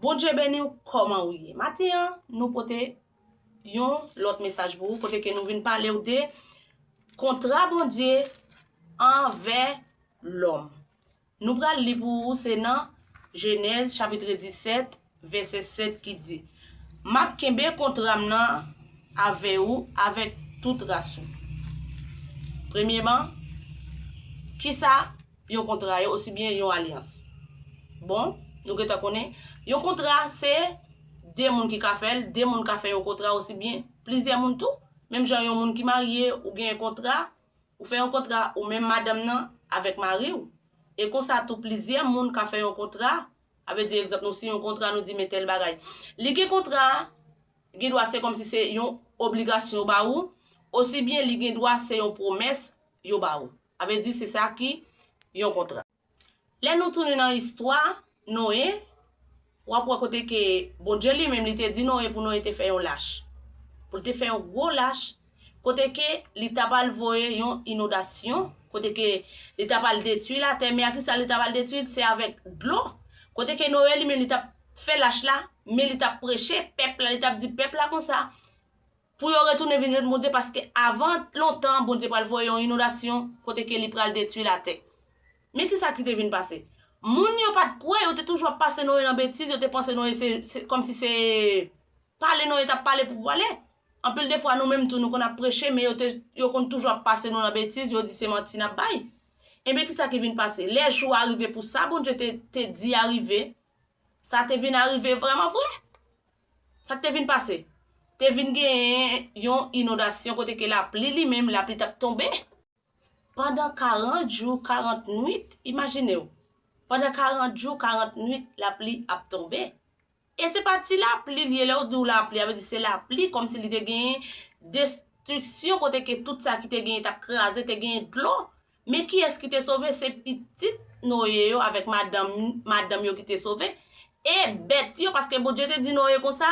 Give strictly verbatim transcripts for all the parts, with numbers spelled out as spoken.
Bondye beni w, kòman ou ye? Maten an, nou pote yon lòt mesaj pou ou, kote ke nou vin pale w de kontra Bondye anvè lòm. Nou pral li pou ou, se nan Jenèz chapit disèt, vèsè sèt ki di, "M ap kenbe kontra m nan avè ou avèk tout ras ou." Premyeman, kisa yon kontra ye, osibyen yon alyans? Bon, nou gentan konnen, yon kontra se de moun ki ka fè l, de moun ka fè yon kontra, osibyen plizyè moun tou. Menm jan yon moun ki marye, ou gen kontra, ou fè yon kontra ou menm madanm nan avèk mari w. E konsa tou plizyè moun ka fè yon kontra. A vle di, egzanp, nou siyen yon kontra, nou di men tèl bagay. Li gen kontra, gen dwa se kòmsi se yon obligasyon yo ba ou, osibyen li gen dwa se yon pwomès yo ba ou. A vle di, se sa ki yon kontra. Lè nou tounen nan istwa Noye, w ap wè kote ke Bondye li menm li te di Noye pou Noye te fè yon lach. Pou l te fè yon gwo lach, kote ke li t ap al voye yon inondasyon, kote ke li t ap al detwi latè, men a kisa li t ap al detwi l? Se avèk dlo. Kote ke Noye li menm li t ap fè lach la, men li t ap preche pèp la, li t ap di pèp la konsa, pou yo retounen vin jwenn Bondye, paske avan lontan, Bondye pral voye yon inondasyon kote ke li pral detwi latè. Men kisa ki te vin pase? Moun yo pa t kwè, yo te toujou ap pase Noye nan betiz, yo te panse Noye se, se kòmsi se pale Noye t ap pale pou pale. Anpil de fwa, nou menm tou, nou konn ap preche, men yo te, yo konn toujou ap pase nou nan betiz, yo di se manti n ap bay. Ebyen, kisa ki vin pase? Lè jou a rive pou sa Bondye te, te di a rive, sa te vin arive vrèman vre. Sa k te vin pase? Te vin genyen yon inondasyon kote ke lapli li menm, lapli t ap tonbe. Pandan karant jou, karant nwit, imajine w. Pandan karant jou, karant nwit, lapli ap tonbe. E se pa ti lapli li ye, lè w di w lapli, a vle di se lapli, kòmsi li te genyen destriksyon kote ke tout sa ki te genyen t ap kraze, te genyen dlo. Men kiyès ki te sove? Se pitit Noye yo avèk madanm, madanm yo ki te sove. E bèt yo, paske Bondye te di Noye konsa,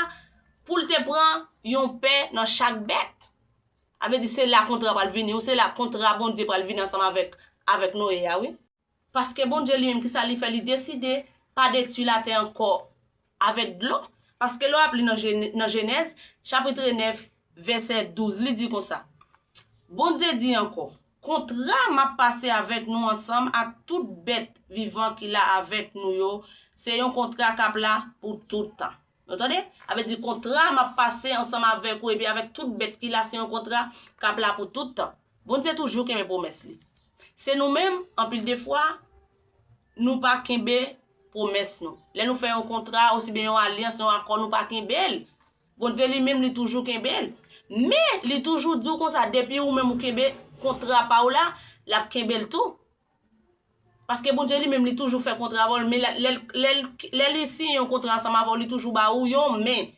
pou l te pran yon pè nan chak bèt. A vle di se la kontra pral vini, ou se la kontra Bondye pral vini ansanm avèk, avèk Noye a, wi. Paske Bondye li menm, kisa li fè? Li deside pa detwi latè ankò avèk dlo. Paske lè w ap li nan Jene-, nan Jenèz, chapit nèf, vèsè douz, li di konsa, Bondye di ankò, kontra m ap pase avèk nou ansanm ak tout bèt vivan ki la avèk nou yo, se yon kontra k ap la pou tout tan. Nou tande? A vle di kontra m ap pase ansanm avèk ou epi avèk tout bèt ki la, se yon kontra k ap la pou tout tan. Bondye toujou kenbe pwomès li. Se nou menm, anpil de fwa, nou pa kenbe pwomès nou. Lè nou fè yon kontra, osibyen yon alyans, yon akò, nou pa kenbe l. Bondye li menm, li toujou kenbe l. Men, li toujou di w konsa, depi ou menm ou kenbe kontra pa w la, l ap kenbe l tou. Paske Bondye li menm, li toujou fè kontra avè w, men lè, lè, lè, lè li siyen yon kontra ansanm avè w, li toujou ba ou yon men.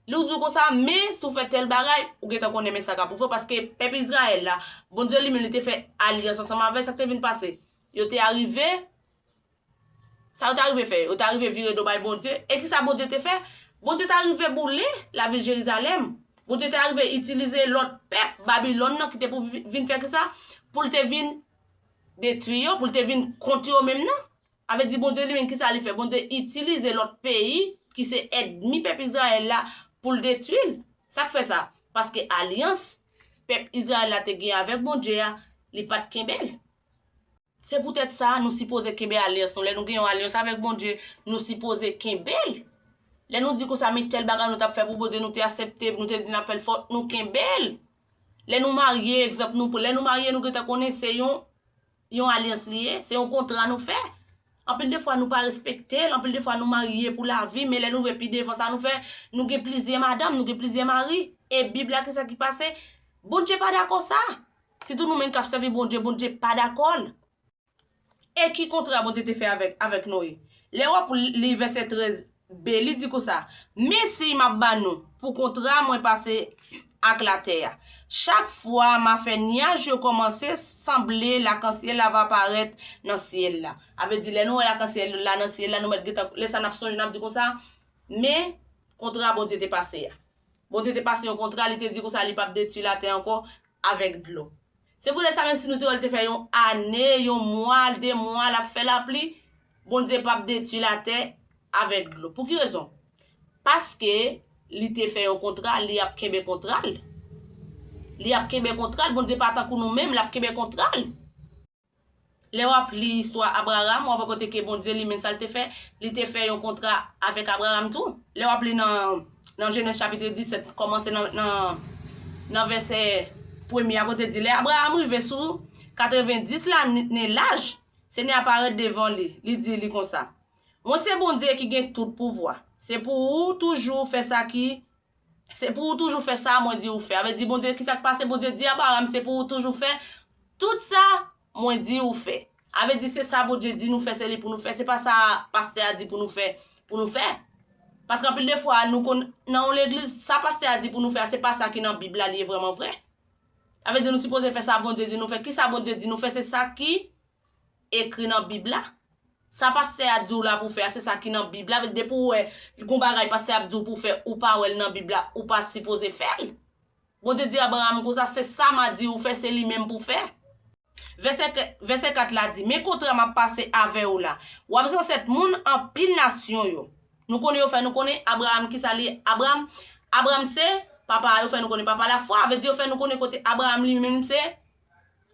Li di w konsa, men si w fè tèl bagay, ou gentan konnen men sa k ap rive w, paske pèp Izrayèl la, Bondye li menm, li te fè alyans ansanm avè l, sa k te vin pase? Yo te arive, sa yo te arive fè? Yo te arive vire do bay Bondye. E kisa Bondye te fè? Bondye te arive boule lavil Jerizalèm. Bondye te arive itilize lòt pèp, Babilòn nan, ki te pou vi-, vin fè kisa? Pou l te vin detwi yo, pou l te vin kont yo menm nan. A vle di Bondye li menm, kisa li fè? Bondye itilize lòt peyi ki se ènmi pèp Izrayèl la pou l detwi l. Sa k fè sa? Paske alyans pèp Izrayèl la te gen avèk Bondye a, li pa t kenbe l. Se poutèt sa, nou sipoze kenbe alyans nou. Lè nou gen yon alyans avèk Bondye, nou sipoze kenbe l. Lè nou di konsa, men tèl bagay nou t ap fè pou Bondye, nou te aksepte, nou te di n ap fè l, fòk nou kenbe l. Lè nou marye, egzanp, nou, lè nou marye, nou gentan konnen se yon, yon alyans li ye, se yon kontra nou fè. Anpil de fwa, nou pa respekte l, anpil de fwa, nou marye pou lavi, men lè nou vle pi devan sa nou fè, nou gen plizyè madanm, nou gen plizyè mari. E Bib la, kisa ki pase? Bondye pa dakò sa. Sitou nou menm k ap sèvi Bondye, Bondye pa dakò l. E ki kontra Bondye te fè avèk, avèk Noye? Lè w ap li vèsè trèz b, li di konsa, men siy m ap ba nou pou kontra mwen pase ak latè a. Chak fwa m a fè nyaj yo kòmanse sanble lakansyèl la va parèt nan syèl la. A vle di, lè nou wè lakansyèl la nan syèl la, nou mèt gentan, lè sa n ap sonje, n ap di konsa, men kontra Bondye te pase a. Bondye te pase yon kontra, li te di konsa li p ap detwi latè ankò avèk dlo. Se poutèt sa, menm si nou te wè l te fè yon ane, yon mwa, de mwa, l ap fè lapli, Bondye p ap detwi latè avèk dlo. Pou ki rezon? Paske li te fè yon kontra, li ap kenbe kontra l. Li ap kenbe kontra l, Bondye pa tankou nou menm, l ap kenbe kontra l. Lè w ap li istwa Abraram, w ap wè kote ke Bondye li menm sa l te fè, li te fè yon kontra avèk Abraram tou. Lè w ap li nan, nan Jenèz chapit disèt, kòmanse nan, nan, nan vèsè premye a, kote di, lè Abraram rive sou katrevendis lane laj, Senyè a parèt devan li, li di li konsa, Mwen se Bondye ki gen tout pouvwa. Se pou ou toujou fè sa ki, se pou ou toujou fè sa mwen di ou fè. A vle di Bondye, ki sa k pase? Bondye di Abraram, se pou ou toujou fè tout sa mwen di ou fè. A vle di se sa Bondye di nou fè, se li pou nou fè. Se pa sa pastè a di pou nou fè, pou nou fè. Paske anpil de fwa, nou konn, nan yon legliz, sa pastè a di pou nou fè a, se pa sa ki nan Bib la, li ye vrèman vrè. A vle di nou sipoze fè sa Bondye di nou fè. Ki sa Bondye di nou fè? Se sa ki ekri nan Bib la. Sa pastè a di w la pou fè a, se sa ki nan Bib la. Depi w wè gon bagay pastè ap di w pou fè, ou pa wè l nan Bib la, ou pa sipoze fè l. Bondye di Abraram konsa, se sa m a di ou fè, se li menm pou fè. Vèsè, vèsè kat la di, men kontra m ap pase avè w la. W ap zansèt moun anpil nasyon yo. Nou konnen yo fè nou konnen Abraram ki sa li ye. Abraram, Abraram se papa, yo fè nou konnen papa lafwa. A vle di yo fè nou konnen kote Abraram li menm se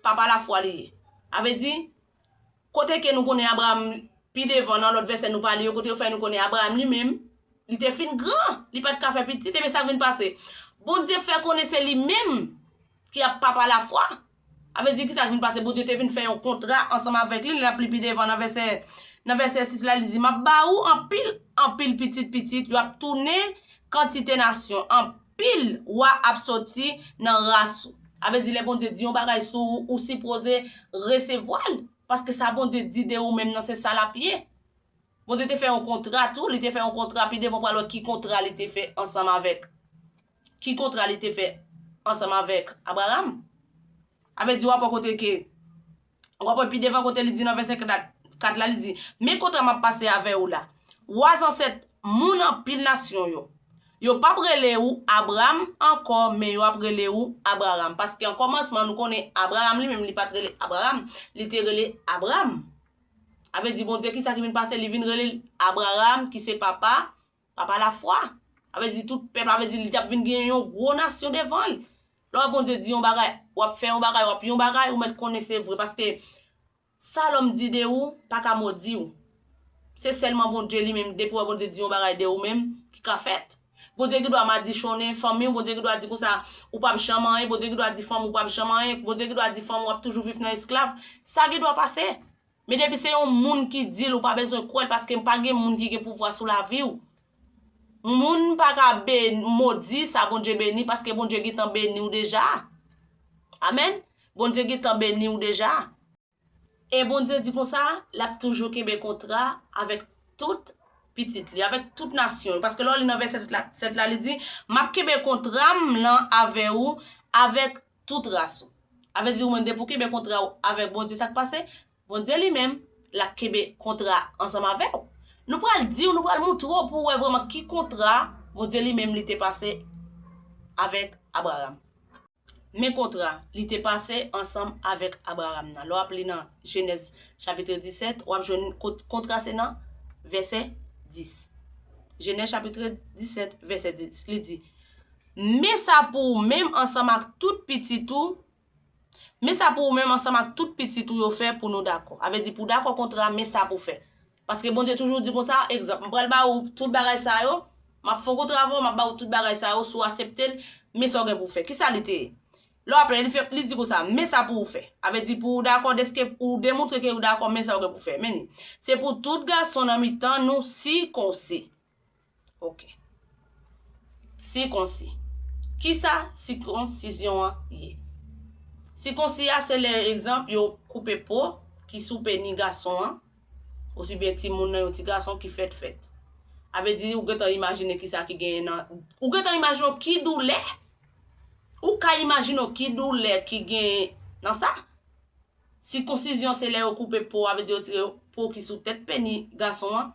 papa lafwa li ye. A vle di, kote ke nou konnen Abraram, pi devan nan lòt vèsè nou pale yo, kote yo fè nou konnen Abraram li menm, li te fin gran, li pa t ka fè pitit, ebyen sa k vin pase? Bondye fè konnen se li menm ki ap papa lafwa. A vle di ki sa k vin pase? Bondye te vin fè yon kontra ansanm avèk li, lè n ap li pi devan nan vèsè, nan vèsè sis la, li di, m ap ba ou anpil, anpil pitit pitit, yo ap tounen kantite nasyon, anpil wa ap soti nan ras ou. A vle di lè Bondye di yon bagay sou ou, ou sipoze resevwa l. Paske sa Bondye di de ou menm nan, se sa l ap ye. Bondye te fè yon kontra tou, li te fè yon kontra, pi devan w pral wè ki kontra li te fè ansanm avèk, ki kontra li te fè ansanm avèk Abraram. A vle di w ap wè kote ke, w ap wè pi devan kote li di nan vèsè kat la, li di, men kontra m ap pase avè w la. W a zansèt moun anpil nasyon yo. Yo p ap rele ou Abram ankò, men yo ap rele ou Abraram. Paske an kòmansman, nou konnen Abraram li menm, li pa t rele Abraram, li te rele Abram. A vle di, Bondye, ki sa ki vin pase? Li vin rele l Abraram, ki se papa, papa lafwa. A vle di, tout pèp, a vle di, li t ap vin gen yon gwo nasyon devan l. Lè w wè Bondye di yon bagay, w ap fè yon bagay, w ap yon bagay, ou mèt konnen se vre. Paske sa lòm di de ou, pa ka modi w. Se sèlman Bondye li menm, depi w wè Bondye di yon bagay de ou menm, ki ka fèt. Bondye gen dwa madichonnen fanmi w, Bondye gen dwa di konsa, ou p ap janm anyen, Bondye gen dwa di fanm ou p ap janm anyen, Bondye gen dwa di fanm ou ap toujou viv nan esklav. Sa gen dwa pase. Men depi se yon moun ki di l, ou pa bezwen kwè l, paske pa gen moun ki gen pouvwa sou lavi w. Moun pa ka ben-, modi sa Bondye beni, paske Bondye gentan beni w deja. Amèn. Bondye gentan beni w deja. E Bondye di konsa, l ap toujou kenbe kontra avèk tout pitit li, avèk tout nasyon yo. Paske lè w li nan vèsè sèt la, sèt la, li di, m ap kenbe kontra m lan avè ou, avèk tout ras ou. A vle di ou menm depi w kenbe kontra w avèk Bondye, sa k pase? Bondye li menm, l ap kenbe kontra ansanm avè w. Nou pral di w, nou pral moutre w pou w wè vrèman ki kontra Bondye li menm li te pase avèk Abraram. Men kontra li te pase ansanm avèk Abraram nan. Lè w ap li nan Jenèz chapit disèt, w ap jwenn kot-, kontra se nan vèsè dis. Jenèz chapit disèt, vèsè dis, li di, men sa pou ou menm ansanm ak tout pitit ou, men sa pou ou menm ansanm ak tout pitit ou yo fè pou nou dakò. A vle di pou w dakò kontra, men sa pou w fè. Paske Bondye toujou di konsa, egzanp, m pral ba ou tout bagay sa yo, m ap fè yon kontra avè w, m ap ba ou tout bagay sa yo, si w aksepte l, men sa w gen pou w fè. Kisa li te ye? Lè w ap li fè, li di konsa, men sa pou w fè. A vle di pou w dakò, dèske ou demontre ke ou dakò, men sa w gen pou w fè. Men li, se pou tout gason nan mitan nou sikonsi. Ok. Sikonsi. Kisa sikonsizyon an ye? Sikonsi a se lè, egzanp, yo koupe po ki sou peni gason an, osibyen timoun nan, yon ti gason ki fèt fèt. A vle di, ou gentan imajine kisa ki genyen nan, ou gentan imajine w ki doulè, ou ka imajine w ki doulè ki genyen nan sa. Sikonsizyon se lè yo koupe po, a vle di yo tire po ki sou tèt peni gason an.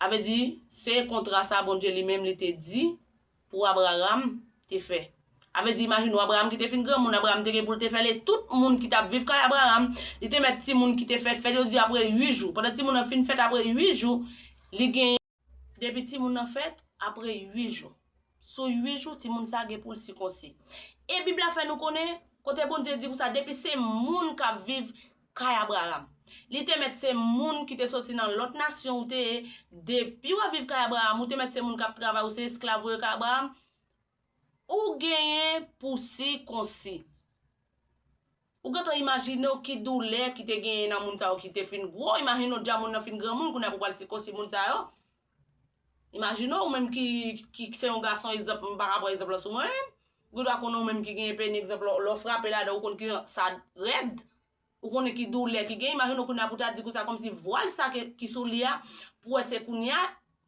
A vle di, se kontra sa Bondye li menm li te di pou Abraram te fè. Sa vle di, imajine w, Abraram ki te fin granmoun, Abraram te gen pou l te fè l, e tout moun ki t ap viv kay Abraram, li te mèt timoun ki te fèt, fèt yo di apre uit jou. Pandan timoun nan fin fèt apre uit jou, li gen, depi timoun nan fèt, apre uit jou. Sou uit jou, timoun sa gen pou l sikonsi. E Bib la fè nou konnen, kote Bondye di konsa, depi se moun k ap viv kay Abraram. Li te mèt se moun ki te soti nan lòt nasyon ou te ye, depi w ap viv kay Abraram, ou te mèt se moun k ap travay, ou se esklav ou ye kay Abraram, ou genyen pou sikonsi. Ou gentan imajine w ki doulè ki te genyen nan moun sa yo ki te fin gwo. Imajine w deja moun nan fin granmoun, kounye a pou pral sikonsi moun sa yo. Imajine w, ou menm ki, ki, ki se yon gason, egzanp, m pa ka pran egzanp lan sou mwen menm. Ou gendwa konnen ou menm ki genyen peni, egzanp, lè, lè w frape ladan, ou konn kijan sa rèd. Ou konnen ki doulè ki gen. Imajine w kounye a pou ta di konsa kòmsi vwal sa ke, ki sou li a, pou wè se kounye a,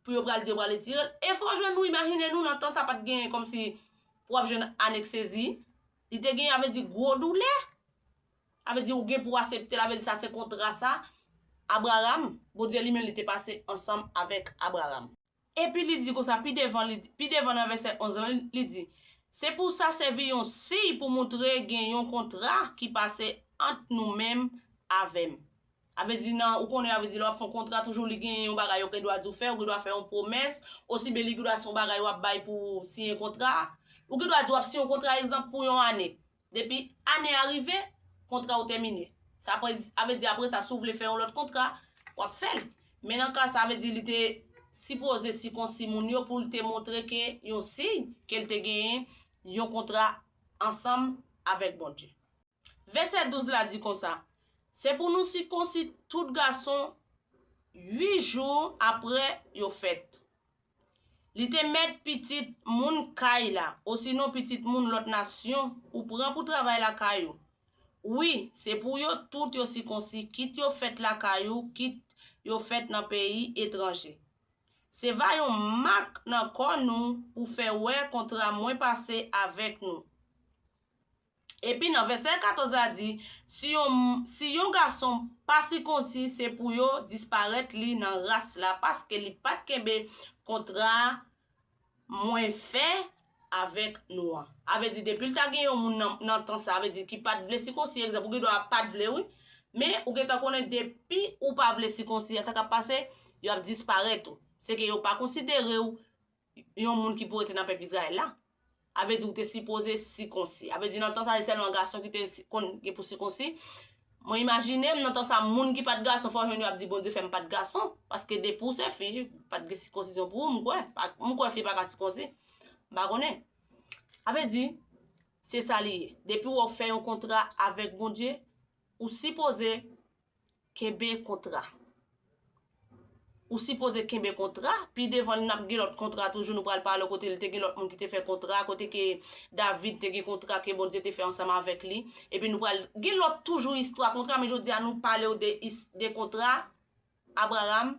pou yo pral di yo pral retire l. E fò w jwenn nou, imajine nou, nan tan sa pa t gen kòmsi pou w ap jwenn aneksezi. Li te gen, sa vle di, gwo doulè. Sa vle di ou gen pou w aksepte l, sa vle di sa se kontra sa. Abraram, Bondye li menm li te pase ansanm avèk Abraram. Epi li di konsa, pi devan, li, pi devan nan vèsè onz lan, li di, se pou sa sèvi yon siy pou montre gen yon kontra ki pase ant nou menm avè m. Sa vle di nan, ou konnen, sa vle di lè w ap fè yon kontra, toujou li gen yon bagay yo gendwa di w fè, ou gendwa fè yon pwomès, osibyen li gendwa se yon bagay w ap bay pou siyen kontra a. Ou gendwa di w ap siyen yon kontra, egzanp, pou yon ane. Depi ane a rive, kontra w tèmine. Sa vle di apre sa, si w vle fè yon lòt kontra, w ap fè l. Men nan ka sa, vle di li te sipoze sikonsi moun yo pou l te montre ke yon siy ke l te genyen yon kontra ansanm avèk Bondye. Vèsè douz la di konsa, se pou nou sikonsi tout gason uit jou apre yo fèt. Li te mèt pitit moun kay la, osinon pitit moun lòt nasyon ou pran pou travay lakay ou. Wi, se pou yo tout yo sikonsi, kit yo fèt lakay ou, kit yo fèt nan peyi etranje. Se va yon mak nan kò nou pou fè wè kontra mwen pase avèk nou. Epi nan vèsè katòz la di, si yon, si yon gason pa sikonsi, se pou yo disparèt li nan ras la, paske li pa t kenbe kontra mwen fè avèk nou an. Sa vle di, depi l ta gen yon moun nan, nan tan sa, sa vle di ki pa t vle sikonsi, egzanp, ou gendwa pa t vle, wi. Men, ou gentan konnen depi ou pa vle sikonsi a, sa k ap pase, y ap disparèt ou. Se ke yo pa konsidere w yon moun ki pou rete nan pèp Izrayèl la. Sa vle di ou te sipoze sikonsi. Sa vle di nan tan sa, se sèlman gason ki te si, konn gen pou sikonsi. Mwen imajine m nan tan sa, moun ki pa t gason, fò w jwenn yo ap di, Bondye fè m pa t gason. Paske depi w se fi, pa t gen sikonsizyon pou ou, m kwè. Pa, m kwè fi pa ka sikonsi. M pa konnen. Sa vle di, se sa li ye. Depi w fè yon kontra avèk Bondye, ou sipoze kenbe kontra. Ou sipoze kenbe kontra. Pi devan, n ap gen lòt kontra toujou. Nou pral pale kote li te gen lòt moun ki te fè kontra, kote ke David te gen kontra ke Bondye te fè ansanm avèk li. Epi nou pral gen lòt toujou istwa kontra, men jodi a nou pale w de, is- de kontra Abraram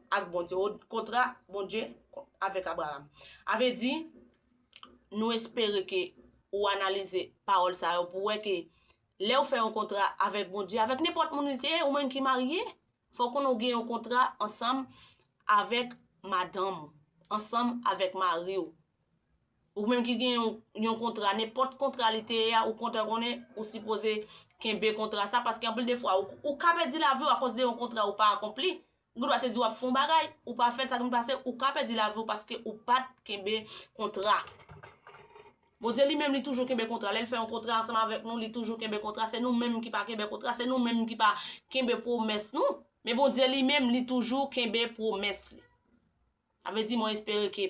ak Bondye, ou kontra Bondye avèk Abraram. Sa vle di, nou espere ke ou analize pawòl sa yo pou wè ke lè w fè yon kontra avèk Bondye, avèk nenpòt moun li te ye, ou menm ki marye, fò w konnen w gen yon kontra ansanm avèk madanm ou, ansanm avèk mari w. Ou menm ki gen yon, yon kontra, nenpòt kontra li te ye a, ou kontan konnen ou sipoze kenbe kontra sa, paske anpil de fwa, ou, ou ka pèdi lavi w akoz de yon kontra ou pa akonpli. Ou gendwa te di w ap fè yon bagay, ou pa fè l, sa ki pase, ou ka pèdi lavi w paske ou pa t kenbe kontra. Bondye li menm, li toujou kenbe kontra. Lè l fè yon kontra ansanm avèk nou, li toujou kenbe kontra. Se nou menm ki pa kenbe kontra, se nou menm ki pa kenbe pwomès nou. Men Bondye li menm, li toujou kenbe pwomès li. Sa vle di, mwen espere ke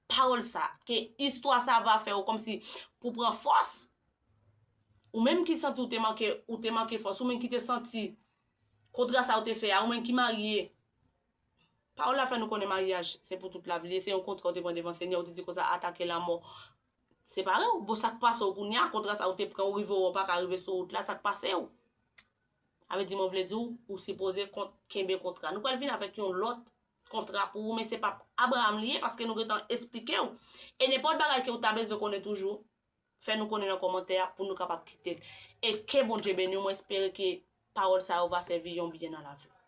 pawòl sa, ke istwa sa va fè w kòmsi pou pran fòs. Ou menm ki santi w te manke, ou te manke fòs, ou menm ki te santi kontra sa ou te fè a, ou menm ki marye. Pawòl la fè nou konnen maryaj, se pou tout lavi li ye, se yon kontra ou te pran devan Senyè, ou te di konsa, atake lanmò. Separe w, bon, sa k pase w kounye a, kontra sa ou te pran, ou rive w pa ka rive sou wout la, sa k pase w? Sa vle di, mwen vle di w, ou sipoze kon-, kenbe kontra. Nou pral vin avèk yon lòt kontra pou ou, men se pa Abraram li ye, paske nou gentan esplike w. E nenpòt bagay ke ou ta bezwen konnen toujou, fè nou konnen nan kòmantè a pou nou kapab kite l. E ke Bondye beni w, mwen espere ke pawòl sa yo va sèvi yon byen nan lavi w.